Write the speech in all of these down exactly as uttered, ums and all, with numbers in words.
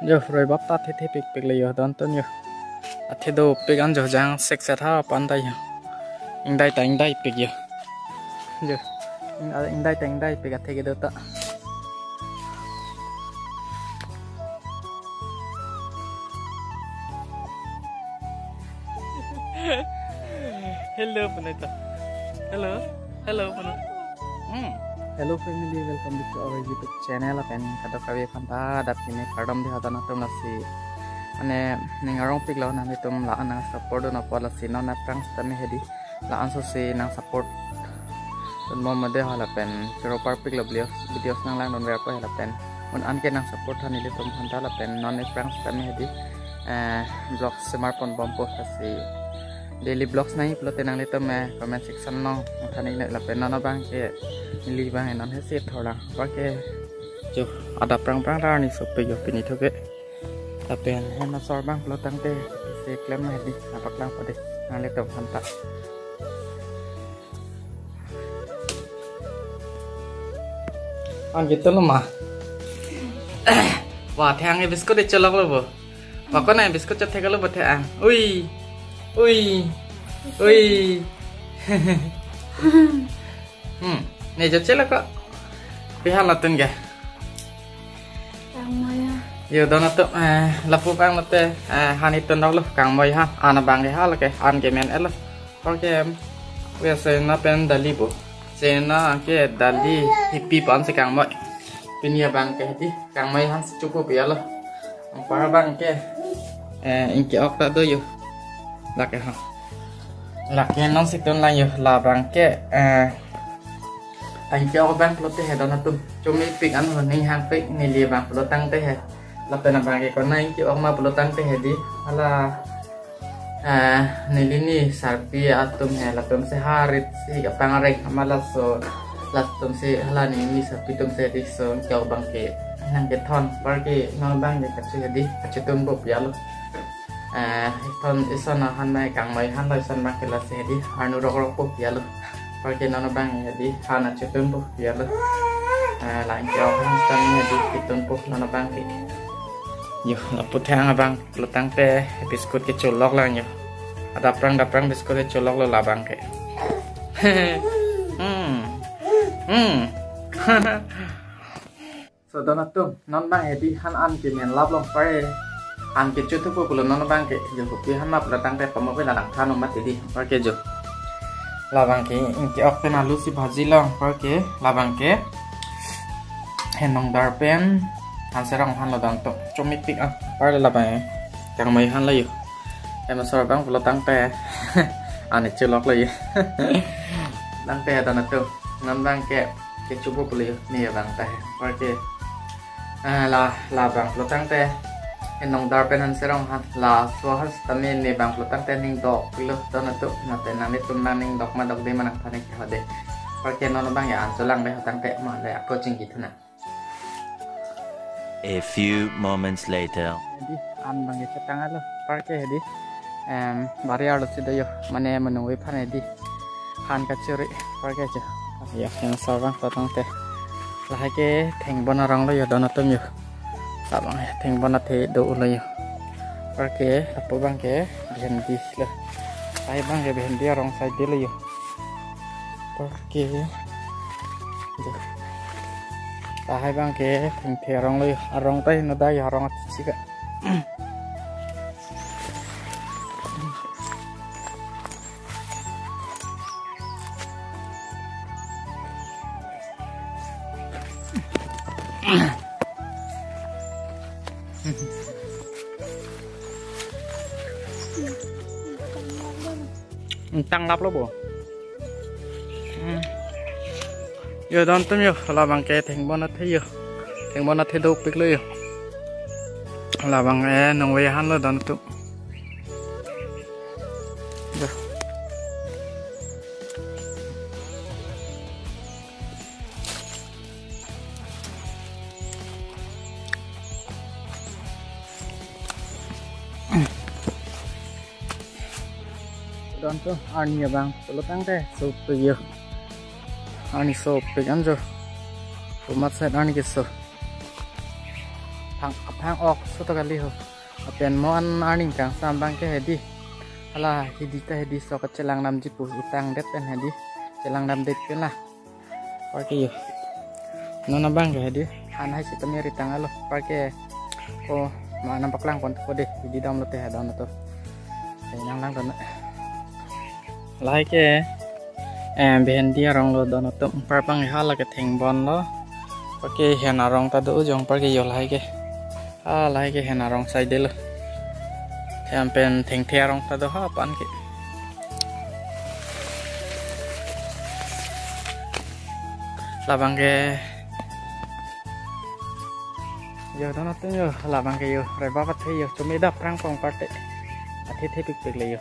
Jo, roi bap ta thethe pikpik le jo, don atum jo. Athe dopik an jo, jang sek set ha pan ta jo. Ingdai ta ingdaipik jo. Jo. Ing-, ingdai ta ingdaipik athe kedo ta. Hello, Punai ta. Hello. Hello, Punai. Hmm. Hello family, welcome back to our YouTube channel. Lapen kadokave aphan ta adap kimi kardom dei ho don atum, lasi. Mane ning arongpik lo, nanglitum la-an nang support dun apot lasi non aphrang sitame hedi. La-an so si nang support dun mo mode ho lapen choro parpik lo videos, videos nang langdun ver po he lapen. Un an ke nang support tha nelitum aphan ta lapen non aphrang sitame hedi, eh, vlog semar pon bompo, lasi daily vlogs nangji pulote nanglitum, eh, comment section along than ik noi lapen non abang ke neli abang non hesi thorlang. Apar ke jo adap prang prang ta arni sopik jo pini thoke. Lapen hem asor abang pulo tangte si klem hedi, nangpaklang po dei nanglitum aphan ta. An gitu lo ma. Wah, thang e biscuit de chelok lo bo. Wa ko na biscuit chethek lo bo thang. Ui. Ui. Ui. Hmm. Ne jo chelok ko. Pi hala tun ga. Kangmoi ya. Yo, don atum, eh, lapu abang mate, eh, hani tun lo, kangmoi ha, an abang ke ha lake, an ke men elo. Apar ke, ya chena pen dali bo. Chena ke dali hipi pen si kangmoi. Pini abang ke hedi, kangmoi han si chupu pi alo. Apar abang ke, eh, ingke-ok ta do yo. Lake ha. Lake non si tun lang yo, labang ke, eh, ingke-ok abang pulote he don atum. Chomepik an ho, ning hangpik neli abang pulo tangte he. Lapen abang ke kona ingke-ok ma pulo tangte hedi. Hala, eh, neli ni sarpi atum he, latum si harit si kapang areng amala so. Latum si hala neli ni sarpi atum si hedi so ingke-ok abang ke nangkethon. Apar ke non abang ke kachi hedi, kachitum bo pi alo. Eh, ithon ison ahan mai kangmoi han lo, ison abang ke lasi hedi, arnu rok rok po pi alo. Apar ke non abang hedi, han achitum po pi alo. Eh, la ingke-ok han sitame hedi, chitum po non abang ke. Yo, lapu thang abang pulo tangte biscuit ke chelok lang yo. Adap prang dap prang biscuit ke chelok lo labang ke. Hmm. Hmm. So don atum, non abang hedi han an ke men lap long pare. An ke chuthupo pulo non abang ke, jo kopi han ma pulo tangte pamo pe na lang than mat hedi, apar ke jo. Labang ke ingke-ok pen alu si bhaji long, apar ke labang ke henong dar pen han serong han lo don atum. Chomepik an, apar le labang ke kangmoi han lo yo. Hem asor abang pulo tangte an chelok lo yo. Tangte don atum, non abang ke kechupu pulo yo, ne abang ta he. Apar ke, ah, la, labang pulo tangte henong dar pen han serong han, laso han sitame ne abang pulo tangte ning dok lo don atum, mate nanglitum nang ning dok ma dok dei ma nang than ik ho dei. Apar ke non abang ya an cholang dei ho tangte ma le ako chingki thana. A few moments later. Hedi, an abang ke chetang alo, apar ke hedi, em, bari arlo si do yo, mane menungve aphan hedi. Han kachiri, apar ke jo. Yo, hem asor abang pulo tangte. Lahai ke thengbon arong lo yo don atum yo. Labang he thengbon athe do lo yo. Apar ke lapu abang ke bhendi lo. Lahai abang ke bhendi arong sai di lo yo. Apar ke. Jo. Lahai abang ke thengthe arong lo yo. Arong ta heno da yo, arong atsi ka. Tang lap lo bo. Hmm. Yo, don atum yo, labang ke thengbon athe yo. Thengbon athe dopik lo yo. Labang, eh, nungve han lo don atum. Yo. Don atum, arni abang pulo tangte sopik yo. Arni sopik an jo. Komat side arni keso. Phang, phang ok so to kali ho. Lapen mo an arning kangsam abang ke hedi. Hala hidi ta hedi sok kachelang damji pu, itang det pen hedi. Chelang damdet pen la. Parke yo. Non abang ke hedi. Han hai sitame ritang alo. Parke ko ma nangpaklang pon ko de. Hidi damlo te ha don to. Te nanglang don. Lahai ke, eh, Bhendi arong lo don atum, parpang hala ke thengbon lo. Parke hen arong ta do jong parke yo lahai ke. Ah, lahai ke hen arong side lo. Hem pen thengthe arong ta do ha pan ke. Labang ke yo don atum yo, labang ke yo, reba pathe yo, chumi dap prang pong parte. Athe the pik pik le yo.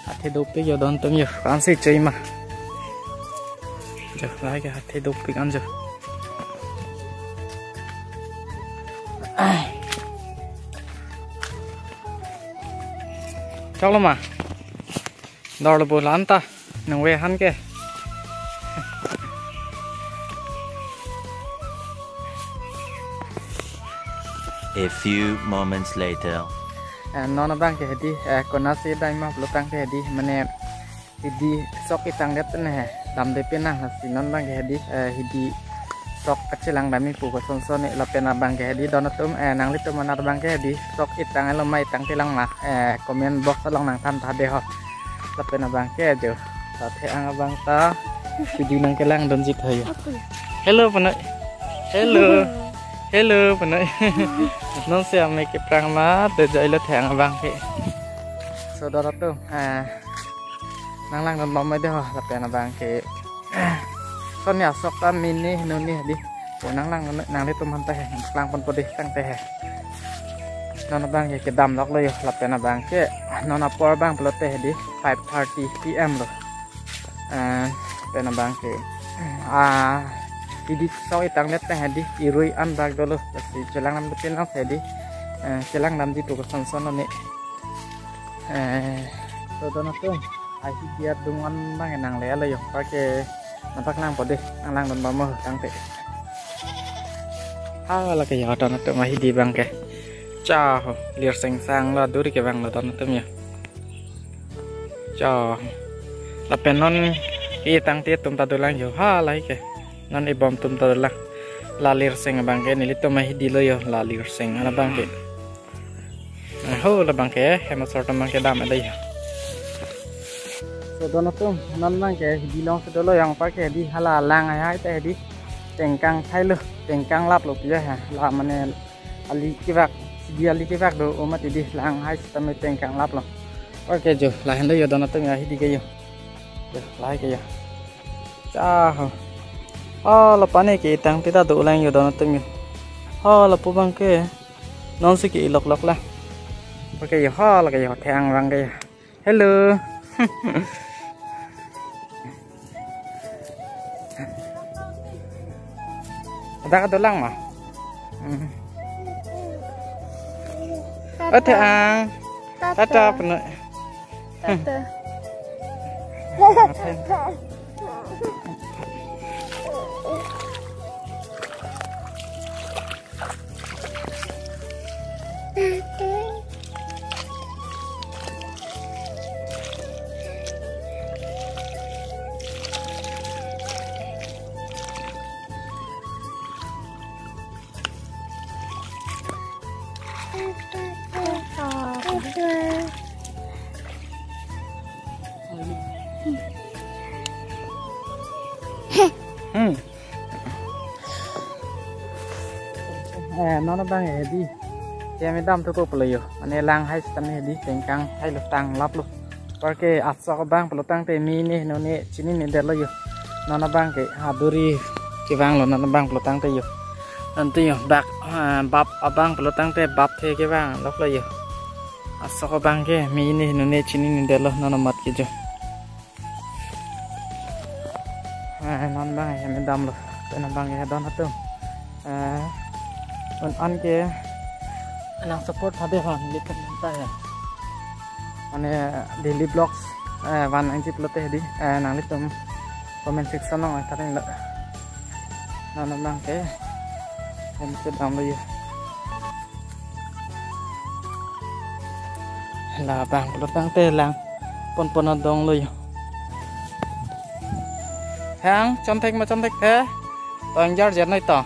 Athe dopik yo don atum yo. Ansi choi ma. Jo, lahai ke athe dopik an jo. Choklo ma. Dor lo bo lanta. Nang we han ke. A few moments later. Eh, non abang ke hedi, eh, konasi daima pulotangte hedi, mane hidi sok itang det ne he, damde penang hasi non abang ke hedi, eh, hidi sok kachelang damji pu kosonson ne lapen abang ke hedi don atum, eh, nanglitum amat abang ke hedi, sok itang elo ma itang tilang ma, eh, comment box along nangthan tha de ho. Lapen abang ke jo. Athe ang abang ta. Video nangkelang dunji tha yo. Hello, panai. Hello. Hello, panai. Non si ame ke prang ma, de jai lo the ang abang ke. So don atum, ah, nanglang don bom de ho, lapen abang ke. Son ya sok ta mini nuni di. Ko nanglang don, nanglitum han ta he, lang pon po de tangte he. Non abang ke kedam lok lo yo, lapen abang ke. Non apor abang pulote hedi, five thirty P M lo. Eh, pen abang ke, ah, hidi sok itang det pen hedi, irui an bak dolo, lasi chelang damdet pen hedi, eh, chelang damji pu kosonson ne. Eh, so don atum, ai hidi adung an abang nangle alo yo, parke nangpaklang po de, nanglang don bom ho tangte. Hala ke yo don atum, ai hidi abang ke. Cha ho, lir seng sang lo, duri ke abang lo don atum yo. Cho. Lapen non itang te atum ta dolang yo. Ha, lahai ke. Non ibom atum ta dolang. La lir seng abang ke nelitum ahidi lo yo. La lir seng an abang ke. Eh, ho labang ke. Hem asor atum abang ke dam ada yo. So don atum, non abang ke hidi along si dolo, yang parke hidi hala lang hai hai te hidi. Tengkang thai lo, tengkang lap lo pi ya ha. La mane ali kevak, hidi ali kevak do, o mati di lang hai sitame tengkang lap lo. Oke jo, lahen lo yo don atum ya hidi ke yo. Yo, lahai ke yo. Cha ho. Oh, la pani ke itang te ta dolang yo don atum yo. Oh, lapu abang ke. Non si ke ilok lok la. Oke yo, ho la ke yo, the ang abang ke yo. Hello. Ada ka dolang ma? Hmm. Tata. Oh, the ang. Tata. Tata, pano. Tata. Hmm. Eh, non abang hedi. Keme dam thupo pulo yo. Mane lang hai sitame hedi tengkang thai lo, tang lap lo. Parke asok abang pulotangte mini nuni chinine det lo yo. Non abang ke aduri kevang lo non abang pulotangte yo. Non te yo bak, ah, bap abang pulotangte bap the kevang lok lo yo. Asok abang ke mini nuni chinine det lo non amat ke jo. Eh, non abang ya, me dam lo. Pen abang ya, don atum. Eh, non an ke nang support hade han, like, comment ta ya. Mane daily vlogs, eh, van nangji pulote hedi, eh, nanglitum comment section along tharing lo. Non abang ke. Hem chedam lo yo. Labang pulo tangte lang ponpon adong lo yo. Hang chomthek ma chomthek the. Tong jar jar noi tong.